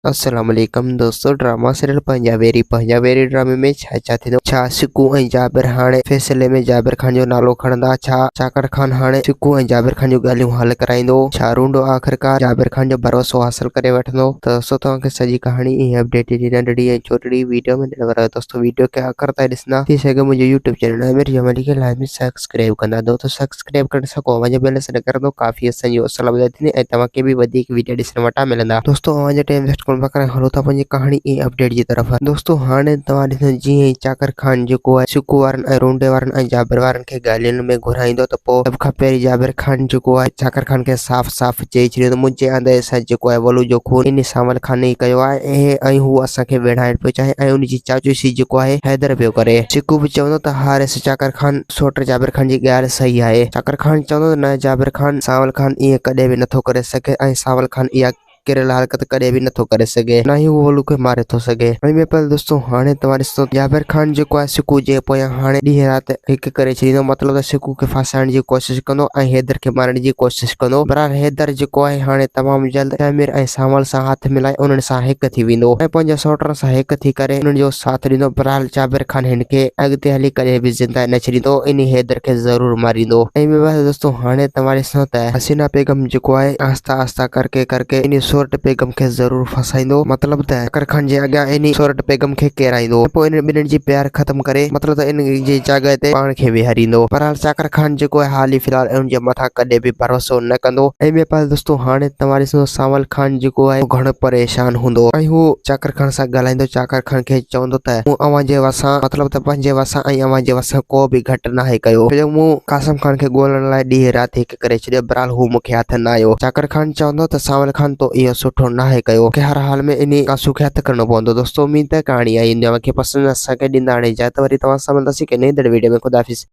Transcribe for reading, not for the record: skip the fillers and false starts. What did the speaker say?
السلام عليڪم دوستو ڊراما سيريل پنهنجا ويري پنهنجا ويري ڊرامي ۾ ڇا ڇا ٿيندو ڇا سڪو ۽ جابر هاڻي فيصلي ۾ جابر خان جو نالو کڻندا ڇا چاڪر خان هاڻي سڪو ۽ جابر خان جون ڳالهيون حل ڪرائيندو ڇا رونڊو آخرڪار جابر خان جو ڀروسو حاصل ڪري وٺندو ته دوستو توهان کي سڄي ڪهاڻي ۽ اپڊيٽ جي ننڍڙي ۽ ڇوٽڙي ويڊيو ۾ ڏيڻ وارو آهيان دوستو ويڊيو کي آخر تائين ڏسندا ٿي سگهي منهنجو يوٽيوب چينل عامر جمالي کي لازمي سبسڪرائب ڪندا دوستو سبسڪرائب ڪرڻ سان ڪو اوهان جو بيل سڏ ڪرندو ڪافي اسان جي حوصلا افزائي ٿيندي ۽ توهان کي به وڌيڪ ويڊيو ڏسڻ وٽان ملندا. دوستو اوهان جو ٽائيم ويسٽ ڪونه پيا ڪريان هلو ٿا پنهنجي ڪهاڻي ۽ اپڊيٽ جي طرف. دوستو هاڻي توهان ڏسندا جيئن ئي چاڪر خان جيڪو آهي سڪو وارن ۽ رونڊي وارن ۽ جابر وارن کي ڳالهين ۾ گهرائيندو ته پوء سڀ کان پهرين جابر خان جيڪو آهي چاڪر خان کي صاف صاف چئي ڇڏيو ته منهنجي اندازي سان جيڪو آهي ولو جو خون انهي سانول خان ئي ڪيو آهي ۽ هو اسان کي ويڙهائڻ پيو چاهي ۽ ان جي چاچوسي جيڪو آهي حيدر پيو ڪري. سڪو به چوندو ته حارث چاڪر خان سوٽ جابر خان جي ڳالهه صحيح آهي. چاڪر خان چوندو ته نه جابر خان، سانول خان ائين ڪڏهن به نٿو ڪري سگهي ۽ سانول خان اها ڪريل حرڪت ڪڏهن به نٿو ڪري سگهي نه ئي هو ولو کي ماري ٿو سگهي. ۽ ٻئي پاسي دوستو هاڻي توهان ڏسو ته جابر خان جيڪو آهي سڪو جي پويان هاڻي ڏينهن رات هڪ ڪري ڇڏيندو مطلب ته سڪو کي ڦاسائڻ جي ڪوشش ڪندو ۽ حيدر کي مارڻ جي ڪوشش ڪندو. بهرحال حيدر جيڪو آهي هاڻي تمام جلد شهمير ۽ سانول سان هٿ ملائي انهن سان هڪ ٿي ويندو ۽ پنهنجي سئوٽن سان هڪ ٿي ڪري انهن جو ساٿ ڏيندو. بهرحال جابر خان هن کي اڳتي هلي ڪڏهن به زنده نه ڇڏيندو انهي حيدر کي ضرور ماريندو. ۽ ٻي پاسي دوستو هاڻي توهان ڏسندو ته حسينه بيگم جيڪو آهي آهسته آهسته ڪرڪي ڪرڪي انهي سورٺ بيگم کي ضرور ڦاسائيندو مطلب ته چاڪر خان جي اڳيان انهي سورٺ بيگم کي ڪيرائيندو ۽ پوء انهن ٻنهين جي پيار ختم ڪري مطلب ته انهي جي جاڳهه تي پاڻ کي ويهاريندو. بهرحال چاڪر خان جيڪو آهي حال ئي في الحال ان جي مٿان ڪڏهن به ڀروسو نه ڪندو. ۽ ٻي پاسي دوستو هاڻي توهان ڏسندو سانول خان جيڪو آهي اهو گهڻو پريشان هوندو ۽ هو چاڪر خان سان ڳالهائيندو چاڪر خان کي چوندو ته مون اوهان جي وسان مطلب ته پنهنجي وسان ۽ اوهان جي وسان ڪو به گهٽ ناهي ڪيو ڇو جو مون قاسم خان کي ڳولڻ لاء ڏينهن رات هڪ ڪري ڇڏيو بهرحال هو مون کي هٿ نه آيو چاڪر خان چوندو ته سانول خان تو اهو سٺو ناهي ڪيو مون کي هر حال ۾ انهي قاسو کي هٿ ڪرڻو پوندو دوستو اميد ته ڪهاڻي آئي هوندي اوهان کي پسند اسان کي ڏيندا هاڻي اجازت وري توهان سان ملنداسين ڪنهن نئين ايندڙ ويڊيو ۾ خدا حافظ.